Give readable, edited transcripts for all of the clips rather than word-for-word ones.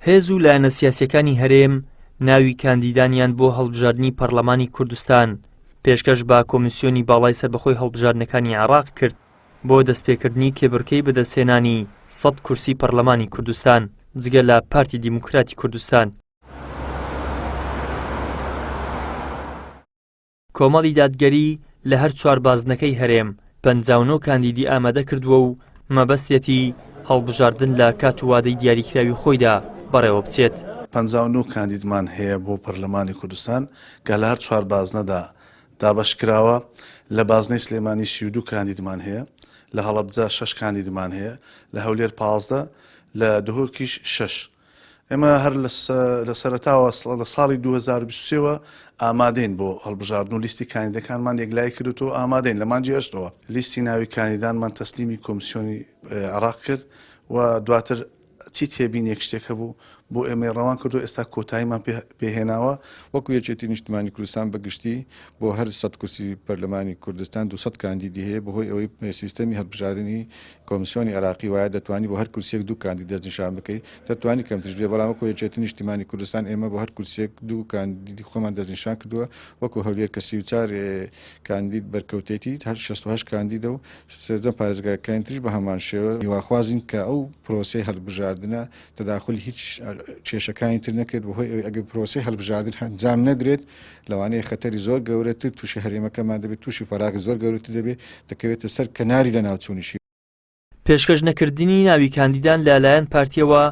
هێز و لایەنە سیاسییەکانی هەرێم ناوی کاندیدانیان بۆ هەڵبژاردنی پەرلەمانی کوردستان پێشکەش بە کۆمیسیۆنی باڵای سەربەخۆی هەڵبژاردنەکانی عێراق کرد بۆ دەستپێکردنی کێبڕکێی بەدەستهێنانی سەد کورسی پەرلەمانی کوردستان جگە لە پارتی دیموکراتی کوردستان. کۆمەڵی دادگەری لە هەر چوار بازنەکەی هەرێم 59 کاندیدی ئامادە کردووە و مەبەستیەتی هەڵبژاردن لە کات و وادەی دیاریکراوی خۆیدا بەڕێوە بچێت. 59 کاندیدمان هەیە بۆ پەرلەمانی کوردستان کە لە هەر چوار بازنەدا دابەشکراوە، لە بازنەی سلێمانی 32 کاندیدمان هەیە، لە هەڵەبجە شەش کاندیدمان هەیە، لە هەولێر 15، لە دهۆکیش شەش. ئێمە هەر لە سەرەتاوە لە ساڵی 2023 وە ئامادەین بۆ هەڵبژاردن و لیستی کاندیدەکانمان یەکلایی کردوەوە ئامادەین لە مانگی هەشتەوە لیستی ناوی کاندیدانمان تەسلیمی کۆمسیۆنی عێراق کرد و دواتر چی تێبینێک شتێک هەبوو بۆ ئێمەی ڕەوان کردو ئێستا کۆتاییمان پێهێناوە. وەکو یەکێتی نیشتمانی کوردستان بە گشتی بۆ هەر سەد کورسی پەرلەمانی کوردستان 200 کاندیدی هەیە بەهۆی ئەوەی سیستەمی هەڵبژاردنی کۆمسیۆنی عێراقی وایە دەتوانی بۆ هەر کورسیەک دوو کاندید دەستنیشان بکەی دەتوانی کەمتریش بێ بەڵام وەکو یەکێتی نیشتیمانی کوردستان ئێمە بۆ هەر کورسیەک دوو کاندیدی خۆمان دەستنیشان کردووە وەکو هەولێر کە 34 کاندید بەرکەوتێتی هەر 68 کاندیدە و سەرجەم پارێزگاکانی تریش بە هەمان شێوە هیواخوازین کە ئەو پرۆسەی هەڵبژاردنە تەداخلی هیچ کێشەکانی تر نەکرێت بەهۆی ئەوەی ئەگەر پرۆسەی هەڵبژاردن ئەنجام نەدرێت لەوانەیە خەتەری زۆر گەورەتر تووشی هەرێمەکەمان دەبێت، تووشی فەراغی زۆر گەورەتر دەبێت، دەکەوێتە سەر کەناری لەناوچوونیشی. پێشکەش نەکردنی ناوی کاندیدان لە لایەن پارتیەوە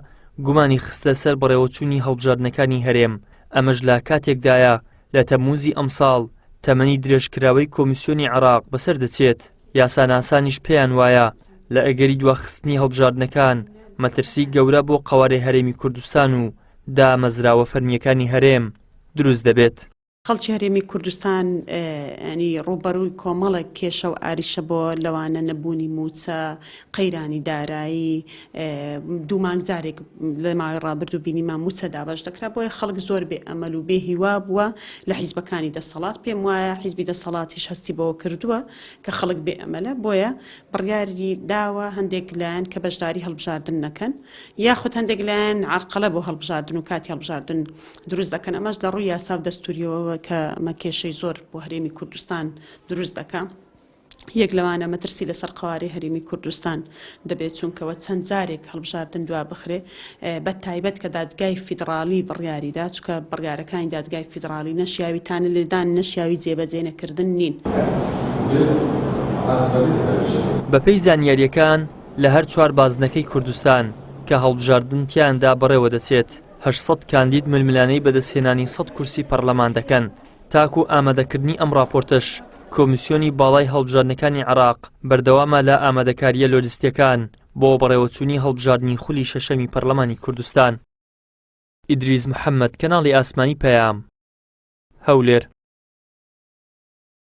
گومانی خستە سەر بەڕێوەچوونی هەڵبژاردنەکانی هەرێم، ئەمەش لە کاتێکدایە لە تەمموزی ئەمساڵ تەمەنی درێژکراوەی کۆمیسیۆنی عێراق بەسەر دەچێت، یاساناسانیش پێیان وایە لە ئەگەری دواخستنی هەڵبژاردنەکان مەترسی گەورە بۆ قەوارەی هەرێمی کوردستان و دامەزراوە فەرمییەکانی هەرێم دروست دەبێت. خەڵکی هەرێمی کوردستان ینی ڕووبەرووی کۆمەڵێک کێشە و ئاریشە بۆ لەوانە نەبوونی مووچە، قەیرانی دارایی، دوو مانگ جارێک لە ماوەی ڕابردوو بینیمان مووچە دابەش دەکرا، بۆیە خەڵک زۆر بێ ئەمەل و بێ هیوا بووە لە حیزبەکانی دەسەڵات، پێم وایە حیزبی دەسەڵاتیش هەستی بەوە کردووە کە خەڵک بێ ئەمەلە، بۆیە بڕیاری داوە هەندێک لایەن کە بەشداری هەڵبژاردن نەکەن یاخود هەندێک لایەن عەرقەلە بۆ هەڵبژاردن و کاتی هەڵبژاردن دروست دەکەن، ئەمەش لە ڕووی یاسا و دەستوورییەوە کە ئەمە کێشەی زۆر بۆ هەرێمی کوردستان دروست دەکا. یەک لەوانە مەترسی لەسەر قەوارەی هەرێمی کوردستان دەبێت، چونکەوە چەند جارێک هەڵبژاردن دوا بخرێ، بە تایبەت کە دادگای فیدڕاڵی بڕیاری دا، چونکە بڕیارەکانی دادگای فیدڕاڵی نە شیاوی تانە لێدان نە شیاوی جێبەجێ نەکردن نین. بەپێی زانیارییەکان لە هەر چوار بازنەکەی کوردستان کە هەڵبژاردن تیایاندا بەڕێوەدەچێت، 800 کاندید ململانێی بەدەستهێنانی 100 کورسی پەرلەمان دەکەن، تاکو ئامادەکردنی ئەم راپۆرتەش کۆمیسیۆنی باڵای هەڵبژاردنەکانی عێراق بەردەوامە لە ئامادەکارییە لۆجستییەکان بۆ بەڕێوەچوونی هەڵبژاردنی خولی شەشەمی پەرلەمانی کوردستان. ئیدریس محەمەد، کەناڵی ئاسمانی پەیام، هەولێر.